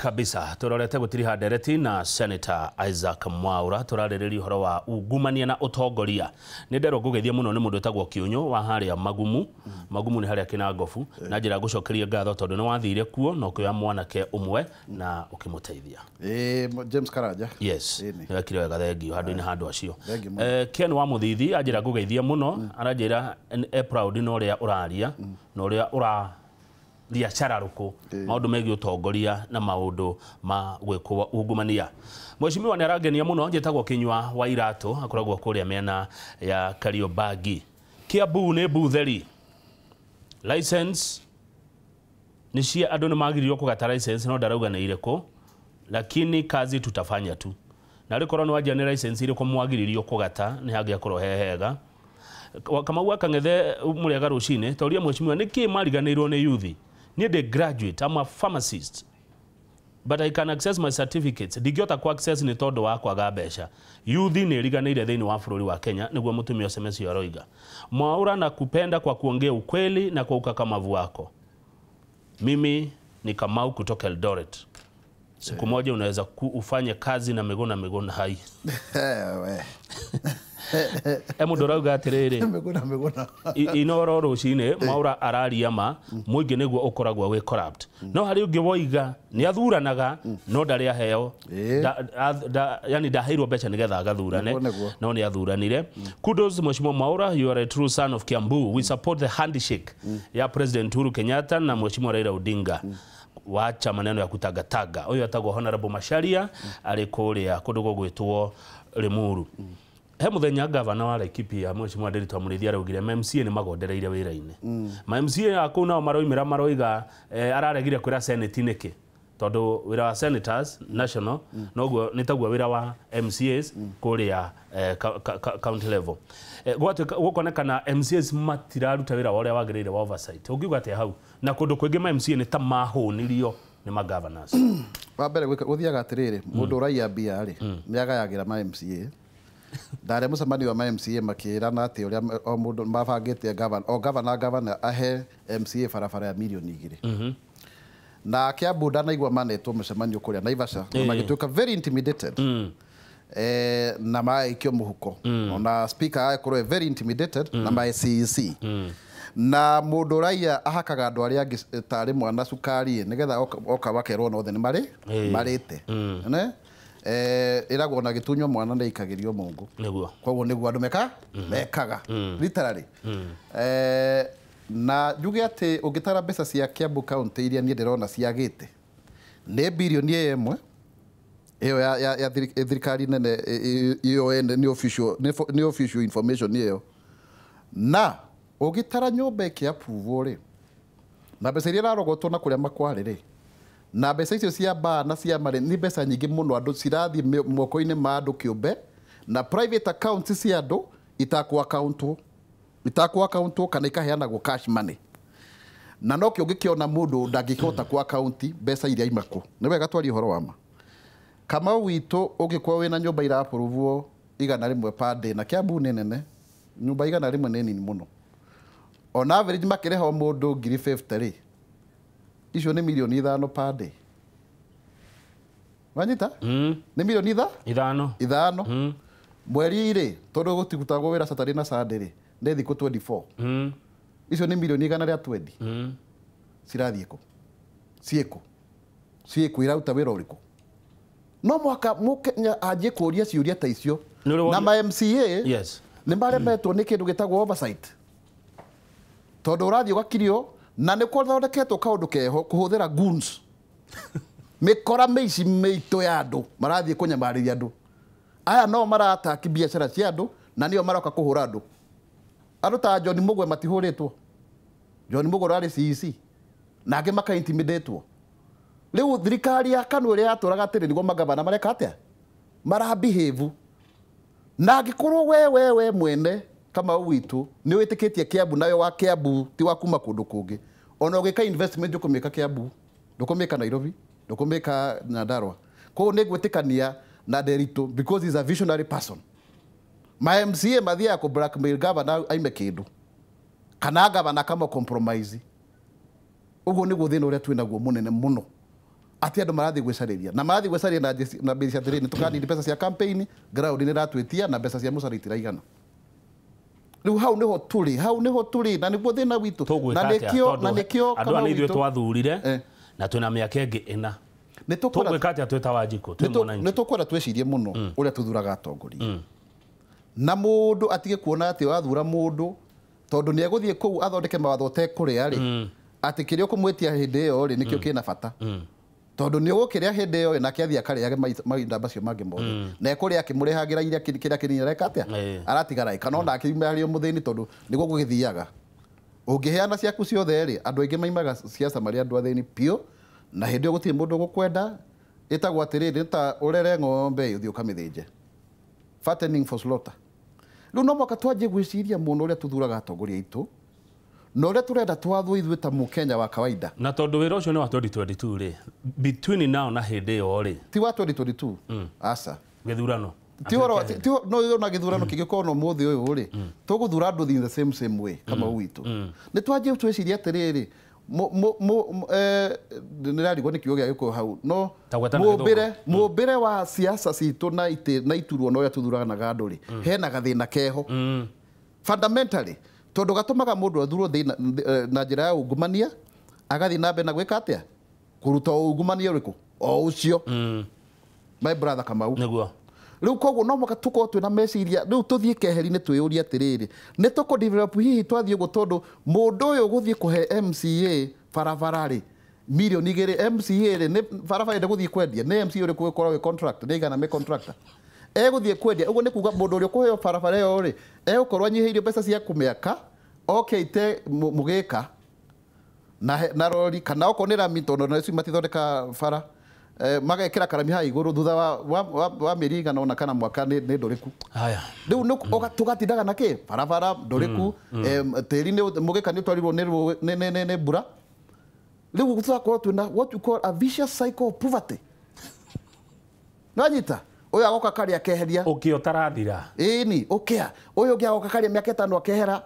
Kabisa turorete gutiriha ndereti na Senator Isaac Mwaura turarĩrĩria ũhoro wa ungumania na ũtongoria. Nĩ nderwo ngũgeithia mũno nĩ mũndũ wĩtagwo Kĩũnyũ wa harĩa Magumu. Magumu nĩ harĩa Kĩnangobu, na njĩra ngũcokeria ngatho tondũ nĩ wathire kuo na ũkĩoya mwanake ũmwe na ũkĩmũteithia. James Karanja. Yes, nĩ wekire wega, thengio handũ-inĩ handũ acio. Ken wa Mũthithi anjĩra ngũgeithia mũno, aranjĩra e proud na ũrĩa ũraria na ũrĩa ũra biacara ruku maundu megie utongoria na maundu ma gwikwo ungumania. Mheshimiwa ni arangenia muno, njitagwo Kinyua wa Iratu, akoragwo kuria miena ya Kariobangi. Kiambu ni butheri license ni cia andu ni magirirwo kugata license no ndarauga ni iriku, lakini kazi tutafanya tu na rikorwo ni wanjia ni license iriku mwagiririo kugata ni hangiakorwo he hega. Kamau Kang'ethe muriaga rucini toria mheshimiwa niki mariganirwo ni youth. Ni the graduate, I'm a pharmacist, but I can access my certificates. Ndingĩhota ku access ni tondu wa kwaga mbeca. Youth ni riganĩire thĩinĩ wa bũrũri wa Kenya, nĩguo mũtumia SMS aroiga. Mwaura na kupenda kwa kuongea ukweli na kwa ukakamavu wako. Mimi ni Kamau kutoka Eldoret. Siku moja unaweza ufanye kazi na Miguna Miguna hai. Mundu arauga atiriri Miguna Miguna inoro rucini Mwaura araria ma muingi niguo ukoragwo wi corrupt. No hari ungi woiga ni athuranaga no ndari aheo, yani ndaheirwo mbeca nigetha agathurane no ni athuranire. Kudos Mheshimiwa Mwaura, you are a true son of Kiambu. We support the handshake ya President Uhuru Kenyatta na Mheshimiwa Raila Odinga. Wacha maneno ya kutagataga. Uyu atagwo Honorable Macharia ari kuria kundu gugwitwo Limuru. He muthenya gavana wa Laikipia Mheshimiwa Ndiritu Mũrĩithi araugire MCA nĩ magondereire wĩra-inĩ. Ma MCA akũ nao maroimĩra maroiga araregire kwĩra Senate nĩkĩ, tondũ wĩra wa senators national noguo nĩ taguo wĩra wa MCAs kũrĩa county level. Gũkonekana MCAs matiraruta wĩra wa ũrĩa wagĩrĩire wa oversight. Ũngiuga atĩa hau? Na kũndũ kũingĩ ma MCA nĩ ta mahũnirio nĩ ma governors. Wa mbere gũthiaga atĩrĩrĩ, mũndũ ũraiya mbia rĩ nĩ agayagĩra ma MCA. Ndare mũcemanio wa ma MCA makĩrana atĩ ũrĩa o mũndũ mabangĩte governor, o governor ahe MCA barabara ya milioni 2. Na Kiambu ndanaigua manetwo mũcemanio kũrĩa Naivasha na magĩtuĩka very intimidated. Na maikio mũhuko. Ona speaker akorwo very intimidated na ma CEC. Na mũndũ ũraiya ahakaga andũ arĩa angĩ tarĩ mwana cukari nĩgetha oka wakerwo nothe nĩ marĩ marĩte. Ne? Ĩragwo na gĩtunywo mwana nĩ ikagĩrio mungu. Nĩguo. Koguo nĩguo andũ mekaga literally. Na njuge atĩ ũngĩtara mbeca cia Kiambu County iria niĩ ndĩrona ciagĩte nĩ bilioni 1 ĩyo ya thirikari nene ĩyo nĩ official information ĩyo. Na ũngĩtara nyũmba ĩkĩ-approve rĩ na mbeca iria irarogotwo na kũrĩa makware rĩ na mbeca icio cia mbaa na cia marĩ nĩ mbeca nyingĩ mũno andũ cirathiĩ moko-inĩ ma andũ kĩũmbe na private accounts cia andũ itakũ account kana ikaheanagwo cash money. Na no kĩo ũngĩkĩona mũndũ ndangĩkĩhota ku account mbeca iria imakũ. Nĩ wega twarie ũhoro wa ma. Kamau witũ ũngĩkorwo wĩna nyũmba ira-approve 100 per day na Kiambu nĩ nene, nyũmba 100 nĩ nini mũno. On average makĩrĩha o mũndũ 50,000 rĩ, icio nĩ milioni 5 per day. Wanyita? Nĩ milioni ithano. Mweri rĩ, tondũ gũtirutagwo wĩra Saturday na Sunday rĩ, nĩ thikũ 24. Icio nĩ milioni 120. Cirathiĩ kũ? Ciĩkũ? Ciĩkũ iraruta wĩra ũrĩkũ? No mũhaka Mũkenya anjie kũũria ciũria ta icio. Na ma MCA nĩ maremetwo nĩ kĩndũ gĩtagwo oversight. Tondũ ũrathiĩ ũgakirio na nĩ kũthondeketwo kaũndũ keho kũhũthĩra goons. Mĩkora mĩici mĩitũ ya andũ marathiĩ kũnyamarĩria andũ. Aya no marataki biacara cia andũ na nĩo maroka kũhũra andũ. Andũ ta John Mugwe matihũrĩtwo. John Mugwe ararĩ CEC. Na angĩ maka-intimidatwo. Rĩu thirikari ya KANU ĩrĩa yatũraga atĩrĩ nĩguo magavana mareka atĩa? Marabehave. Na angĩkorwo we mwene Kamau witũ nĩ wĩtĩkĩtie Kiambu nawe wa Kiambu ti wa kuma kũndũ kũngĩ. Ona ũgĩka investment ndũkũmĩka Kiambu, ndũkũmĩka Nairobi, ndũkũmĩka Nyandarua. Koguo nĩ ngwĩtĩkania na Nderitu because he's a visionary person. Ma MCA mathiaga kũ blackmail governor aime kĩndũ kana governor kama compromise. Ũguo nĩguo thĩna ũrĩa twĩnaguo mũnene mũno. Atĩ andũ marathiĩ gwĩcarĩria na marathiĩ gwĩcarĩria na mbeca atĩrĩrĩ, nĩ tũkanini mbeca cia campaign ground nĩ ratwĩtia na mbeca cia mũcara itiraigana. Rĩu hau nĩho tũrĩ, hau nĩho tũrĩ na nĩguo thĩna witũ, na nĩkĩo na nĩkĩo andũ aya nĩ ithuĩ twathurire na twĩna mĩaka ĩngĩ ĩna. Tũgwĩka atĩa twĩ ta Wanjikũ, twĩ mwananchi? Nĩ tũkwenda twĩcirie mũno ũrĩa tũthuraga atongoria, na mũndũ atige kuona atĩ wathura mũndũ tondũ nĩ egũthiĩ kũu athondeke mawatho ũtekũrĩa rĩ, atĩ kĩrĩa ũkũmwĩtia hĩndĩ ĩyo rĩ nĩkĩo kĩna bata, tondũ nĩ ũgũkĩrĩa hĩndĩ ĩyo nake athiĩ akarĩage mahinda macio mangĩ mothe, na ekũrĩa akĩmũrehagĩra iria kĩrĩa kĩnini areka atĩa aratigara, kana ona akiume harĩ mũthĩni, tondũ nĩguo gũgĩthiaga. Ũngĩheana ciaku ciothe rĩ, andũ aingĩ maimaga ciaca marĩ andũ athĩni biũ, na hĩndĩ ĩyo gũtirĩ mũndũ ũgũkwenda. Ĩtagwo atĩrĩrĩ, ta ũrere ng'ombe ũthiĩ ũkamĩthĩnje, fattening for slaughter. Rĩu no mũhaka twanjie gwĩciria mũno ũrĩa tũthuraga atongoria aitũ na ũrĩa tũrenda twathwo ithuĩ ta mũkenya wa kawaida. Na tondũ wĩra ũcio nĩ wa 2022 rĩ, between now na hĩndĩ ĩyo rĩ, ti wa 2022, aca gĩthurano ti ũhoro no na gĩthurano kĩngĩkorwo na ũmũthĩ ũyũ rĩ, tũgũthura andũ in the same way kama witũ. Nĩ twanjie twĩcirie atĩrĩrĩ, nĩrarigwo nĩ kiugo gĩa Gĩkũyũ hau, no mũmbĩre wa siasa citũ na iturwo na ũrĩa tũthuranaga andũ rĩ, hena gathĩna keho fundamentally, tondũ gatũmaga mũndũ athurwo na njĩra ya ungumania, agathiĩ na mbere na gwĩka atĩa, kũruta ungumania ũrĩkũ o ũcio, my brother Kamau. Nĩguo. Rĩu koguo no mũhaka tũkorwo twĩna meciria rĩu tũthiĩ keheri-inĩ twĩyũrie atĩrĩrĩ, nĩ tũkũ develop hihi twathiĩ ũguo, tondũ mũndũ ũyũ gũthiĩ kũhe MCA barabara rĩ milioni 2, MCA rĩ nĩ barabara ndĩgũthiĩ kwendia, nĩ MCA ũrĩkũ ũgũkorwo wĩ contract, nĩ igana mĩ contractor egũthiĩ kwendia. Ũguo nĩ kuga mũndũ ũrĩa ũkũheo barabara ĩyo rĩ egũkorwo anyihĩirio mbeca cia kũmĩaka, oke ite mũgĩka na rori, kana okorwo nĩ rami, tondũ nacio matithondeka bara, magekĩra karami haha igũrũ thutha wa mĩeri igana ũna kana mwaka nĩ ndũrĩku. Rĩu tũgatindaga na kĩ barabara ndũrĩku, tĩri nĩ mũgĩka nĩ ũtwarirwo nĩ mbura. Rĩu tũgakorwo twĩna what you call a vicious cycle of poverty. Nĩwanyita? Ũyũ agoka karĩa akeheria ũkĩa ũtarathira, ĩni ũkĩa, ũyũ ũngĩ agoka karĩa mĩaka ĩtano akehera.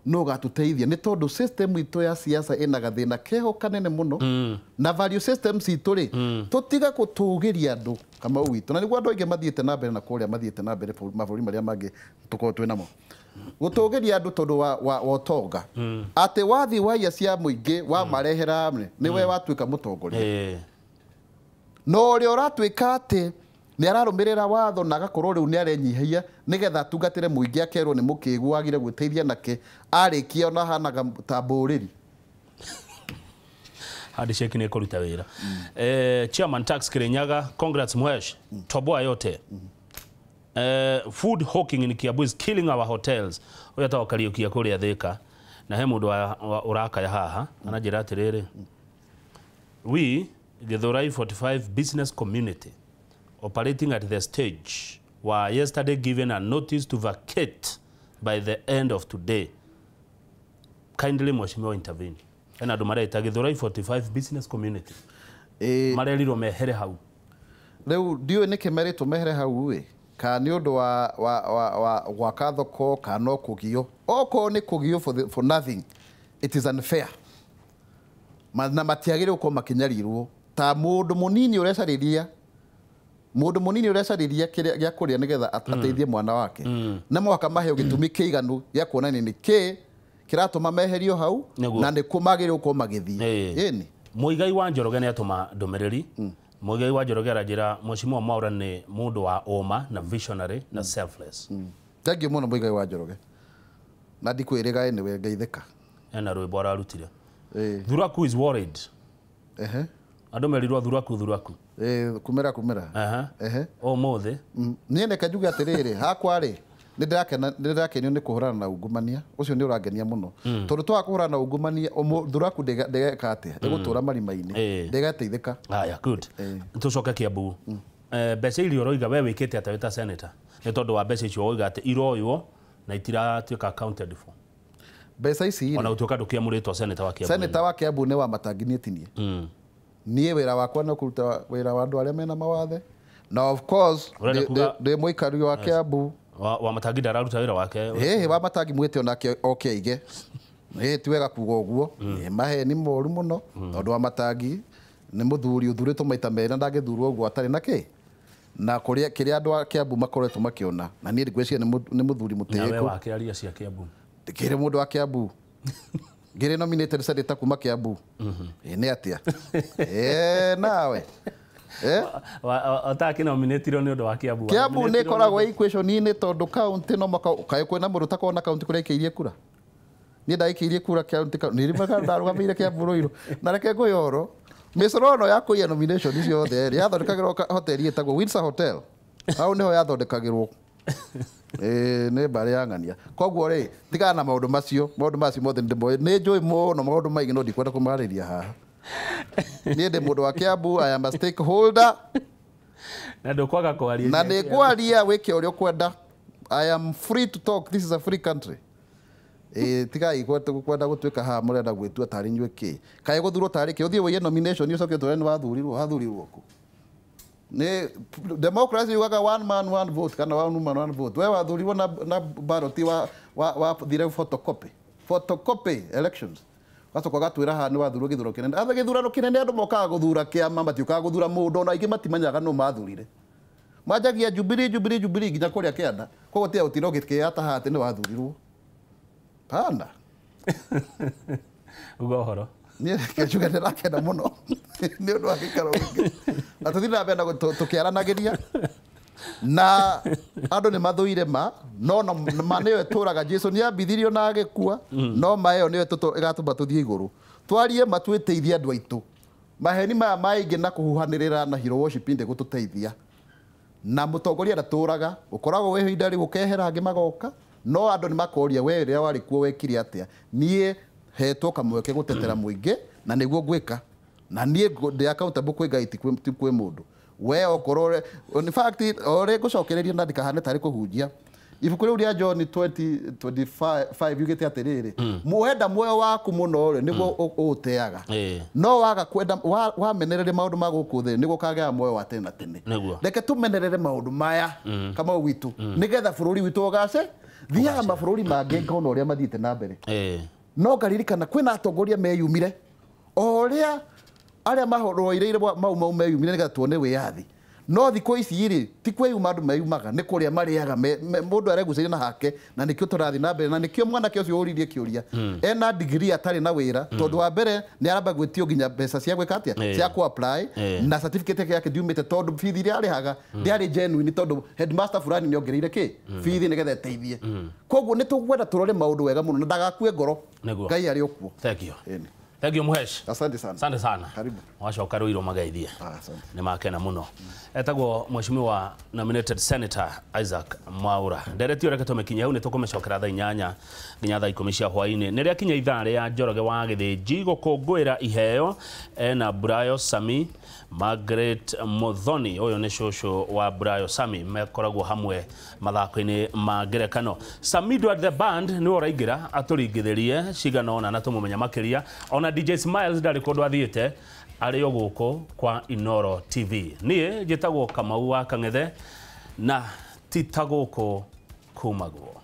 No gatũteithia nĩ tondũ system itũ ya siasa ĩna gathĩna keho kanene mũno, na value system citũ rĩ tũtiga gũtũgĩria andũ Kamau witũ, na nĩguo andũ aingĩ mathiĩte na mbere na kũrĩa mathiĩte na mbere mabũrũri marĩa mangĩ tũkorwo twĩ namo, gũtũgĩria andũ tondũ wa ũtonga, atĩ wathiĩ waiya cia mũingĩ wamarehera nĩwe watuĩka mũtongoria, no ũrĩa ũratuĩka atĩ nĩ ararũmĩrĩra watho na agakorwo rĩu nĩ arenyihia nĩgetha atungatĩre mũingĩ, akerwo nĩ mũkĩgu agire gwĩteithia nake, arĩkia ona ahanaga ta mbũrĩri. Handshake nĩ ĩkũruta wĩra. Chairman Tax Kirinyaga, congrats Mhesh, toboa yote. Food hawking in Kiambu is killing our hotels. Ũrĩa ta Kariuki kũrĩa Thika, na he mũndũ ũrakaya haha ananjĩra atĩrĩrĩ, we Githurai 45 business community operating at the stage were yesterday given a notice to vacate by the end of today. Kindly mheshimiwa intervene. Ena andũ mareta Githurai 45 business community marerirwo mehere hau. Rĩu ndiũĩ nĩkĩ merĩtwo mehere hau ĩ, kana nĩ ũndũ wa gwaka thoko, kana no kũgio. Okorwo nĩ kũgio for nothing, it is unfair. Na matiagĩrĩirwo gũkorwo makĩnyarirwo ta mũndũ mũnini ũrecarĩria, mũndũ mũnini ũrecarĩria kĩrĩa gĩa kũrĩa nĩgetha ateithie mwana wake, na mũhaka maheo gĩtũmi kĩiganu gĩa kuonania nĩ kĩ kĩratũma meherio hau na nĩ kũ magĩrĩirwo gũkorwo magĩthiĩ. Ĩni Muigai wa Njoroge nĩ atũma ndũmĩrĩri. Muigai wa Njoroge aranjĩra Mheshimiwa Mwaura nĩ mũndũ wa ũma na visionary na selfless. Thank you mũno Muigai wa Njoroge, na ndikwĩrĩga nĩwe ngeithĩka. Ena rwĩmbo ararutire. Thuraku is worried. Andũ merirwo thuraku thuraku. Kumera kumera. Ũmũthĩ niĩ reke njuge atĩrĩrĩ, hakwa rĩ nĩ ndĩrakenio nĩ kũhũrana na ungumania, ũcio nĩ ũrangenia mũno, tondũ twaga kũhũrana na ungumania thuraku ndĩgeka atĩa, ĩgũtũra marima-inĩ, ndĩgateithĩka. Haya, good. Tũcoke Kiambu. Mbeca iria ũroiga we wĩkĩte atĩa wĩ ta senator, nĩ tondũ wa mbeca icio woiga atĩ iroywo na itiratuĩka accounted for? Mbeca ici ona gũtuĩka ndũkĩamũrĩtwo senator wa Kiambu. Senator wa Kiambu nĩ wa Matangi niĩ ti niĩ. Niĩ wĩra wakwa nĩ kũruta wĩra wa andũ arĩa mena mawathe, na of course ndĩ mũikari wa Kiambu. Wa Matangi ndararuta wĩra wake. Ĩĩ, wa Matangi mwĩte onake oke aige. Ĩĩ, ti wega kuga ũguo, nĩ maheni moru mũno, tondũ wa Matangi Nĩ mũthuri ũthurĩtwo maita merĩ na ndangĩthurwo ũguo atarĩ na kĩ na kũrĩa kĩrĩa andũ a Kiambu makoretwo makĩona, na niĩ ngwĩciria nĩ mũthuri Na we mũtĩĩku. wakĩaria cia Kiambu. Ngĩrĩ mũndũ wa Kiambu, ngĩrĩ nominated senator kuma Kiambu. Ĩ nĩ atĩa? Ĩ nawe. Ũtakĩnominĩtirwo nĩ ũndũ wa Kiambu. Kiambu nĩ ĩkoragwo equation-inĩ tondũ county no maka kaĩ kwĩna mũndũ ũtakoragwo na county kũrĩa aikĩirie kura. Niĩ ndaikĩirie kura county, nĩ ndarũgamĩire Kiambu Ruiru. Na reke ngwĩre ũhoro, mĩcoro ĩno ya kũiya nomination ciothe rĩ, yathondekagĩrwo hoteli ĩtagwo Windsor Hotel. Hau nĩho yathondekagĩrwo. Nĩ mbarĩ ya ng'ania. Koguo rĩ, tigana na maũndũ macio, maũndũ macio mothe nĩndĩmoĩ. Nĩ njũĩ mũno maũndũ maingĩ no ndikwenda kũmarĩria haha. Niĩ ndĩ mũndũ wa Kiambu, I am a stakeholder. Na ndũkwaga kwaria. Na nĩ ngwaria wĩke ũrĩa ũkwenda. I am free to talk. This is a free country. Tigai kwenda gũtuĩka haha mũrenda gwĩtua tarĩ inyuĩ kĩ. Kaĩ gũthurwo tarĩ kĩ? Ũthiĩ ũiye nomination ũcoke ũtwĩre nĩ wathurirwo, wathurirwo kũ? Nĩ democracy yugaga one man one vote kana one woman one vote. We wathurirwo na ballot wa thire photocopy. Photocopy elections. Gacoka ũgatwĩra haha nĩ wathurwo gĩthurano kĩnene. Atha gĩthurano kĩnene andũ mokaga gũthura kĩama, matiũkaga gũthura mũndũ, ona aingĩ matimenyaga nũ mathurire. Manjagia Jubilee, Jubilee, Jubilee nginya kũrĩa kĩanda. Koguo tiga gũtinda ũgĩkĩyata haha atĩ nĩ wathurirwo. Pana. Uga ũhoro. Niĩ reke njuge ndĩrakena mũno nĩ ũndũ wa gĩikaro gĩkĩ. Na tũthiĩ na mbere na tũkĩaranagĩria. Na andũ nĩ mathũire ma, no ma nĩyo ĩtũraga. Jesu nĩ ambithirio na agĩkua, no ma ĩyo nĩyo ĩgatũma tũthiĩ igũrũ. Twarie ma, twĩteithie andũ aitũ. Maheni maya maingĩ na kũhuhanĩrĩra na hero worship ndĩgũtũteithia. Na mũtongoria ndatũraga, ũkoragwo wĩ ihinda rĩu ũkehera angĩ magoka, no andũ nĩ makoria we rĩrĩa warĩ kuo wekire atĩa. Niĩ hetwo kamweke gũtetera mũingĩ na nĩguo ngwĩka. Na niĩ ndĩ accountable kwĩ Ngai, ti kwĩ mũndũ. We okorwo in fact ore ngũcokereria na ndikahane tarĩ kũhunjia. Ibuku rĩu rĩa John 20:25 yugĩte atĩrĩrĩ, mwenda muoyo waku mũno rĩ nĩguo ũũteaga. No waga kwenda wamenereria maũndũ ma gũkũ thĩ nĩguo ũkagĩa muoyo wa tene na tene. Reke tũmenerere maũndũ maya Kamau witũ nĩgetha bũrũri witũ ũgace. Thiaga mabũrũri mangĩ ngona ũrĩa mathiĩte na mbere. No ngaririkana kwĩna atongoria meyumire o ũrĩa arĩa marũĩrĩire mau mau meyumire nĩgetha tuone wĩyathi. No thikũ ici rĩ ti kwĩyuma andũ meyumaga, nĩ kũrĩa marĩaga mũndũ aregucĩria na hake, na nĩkĩo tũrathiĩ na mbere, na nĩkĩo mwanake ũcio ũririe kĩũria ena degree atarĩ na wĩra, tondũ wa mbere nĩ aramba gwĩtio nginya mbeca cia gwĩka atĩa, cia kũ apply, na certificate yake ndiumĩte tondũ bithi iria arĩhaga ndĩarĩ genuine, tondũ headmaster fulani nĩ ongereire kĩ bithi nĩgetha ĩteithie. Koguo nĩ tũkwenda tũrore maũndũ wega mũno na ndagakue ngoro. Ngai arĩ o kuo. Thank you. Thank you Muhesh. Asante sana. Asante sana. Karibu. Wacoka Ruiru mageithie. Asante. Nĩ makena mũno. Etagwo Mheshimiwa nominated Senator Isaac Mwaura. Ndereti ũreke tũmĩkinye hau, nĩ tũkũmĩcokera thaa 8 nginya thaa 10 cia hwaĩ-inĩ. Nĩ rĩakinya ithaa rĩa Njoroge wa Gĩthĩnji gũkũngũĩra iheo ena Brayo Sami, Margaret Muthoni, ũyũ nĩ cũcũ wa Brayo Sami, mekoragwo hamwe mathako-inĩ ma ngerekano. Samido at the band nĩwe ũraingĩra atũringithĩrie cigana ũna na tũmũmenya makĩria. Ona DJ Smiles ndarĩ kũndũ athiĩte, arĩ o gũkũ kwa Inoro TV. Niĩ njĩtagwo Kamau wa Kang'ethe na ti ta gũkũ kumagwo.